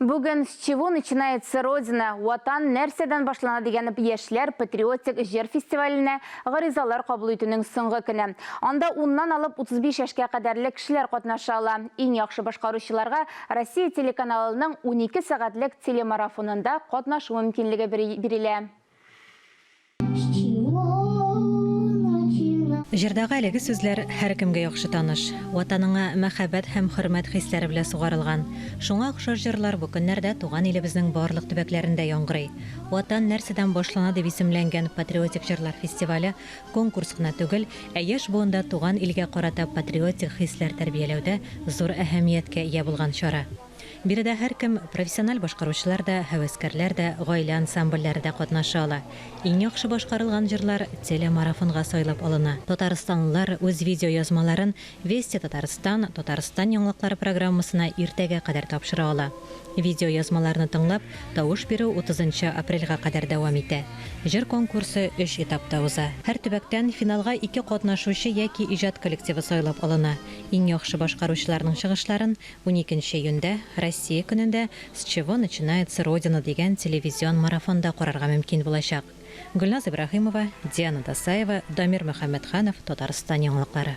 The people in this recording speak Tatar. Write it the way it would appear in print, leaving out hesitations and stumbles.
Бүген С чего начинается Родина? Ватан нәрсәдән башлана дигән яшьләр патриотик җыр фестиваленә гаризалар кабул итүнең соңгы көне. Анда уннан алып 35 яшькә кадәрле кешеләр катнаша ала. Иң яхшы башкаручыларга Россия телеканалының 12 сәгатьлек телемарафонында катнашу мөмкинлеге бирелә. Җырдагы әлеге сүзләр һәркемгә яхшы таныш. Ватаныңа мәхәббәт һәм хөрмәт хисләре белән сугарылган. Шуңа охшаш җырлар бу көннәрдә туган илебезнең барлык төбәкләрендә яңгырый. Ватан нәрсәдән башлана дип исемләнгән патриотик җырлар фестивале конкурс кына түгел, ә яшь буында туган илгә карата патриотик хисләр тәрбияләүдә зур әһәмияткә ия булган чара. Биредә һәркем, профессиональ башкаручылар да, һәвәскәрләр дә, гаилә ансамбльләре дә катнаша ала. Иң яхшы башкарылган җырлар телемарафонга сайлап алына. Татарстанлылар үз видеоязмаларын Вести Татарстан, Татарстан яңалыклары программасына иртәгә кадәр тапшыра ала. Видеоязмаларны тыңлап, тавыш бирү утызынчы апрельгә кадәр дәвам итә. Җыр конкурсы өч этапта уза. Һәр төбәктән финалга ике катнашучы яки иҗат коллективы сайлап алына. Иң яхшы башкаручыларның чыгышларын Уникенче июньдә, Россия көнендә С чего начинается Родина дигән телевизион марафонда карарга мөмкин булачак. Гөлназ Ибраһимова, Диана Дасаева, Дамир Мөхәммәтханов, Татарстан яңалыклары.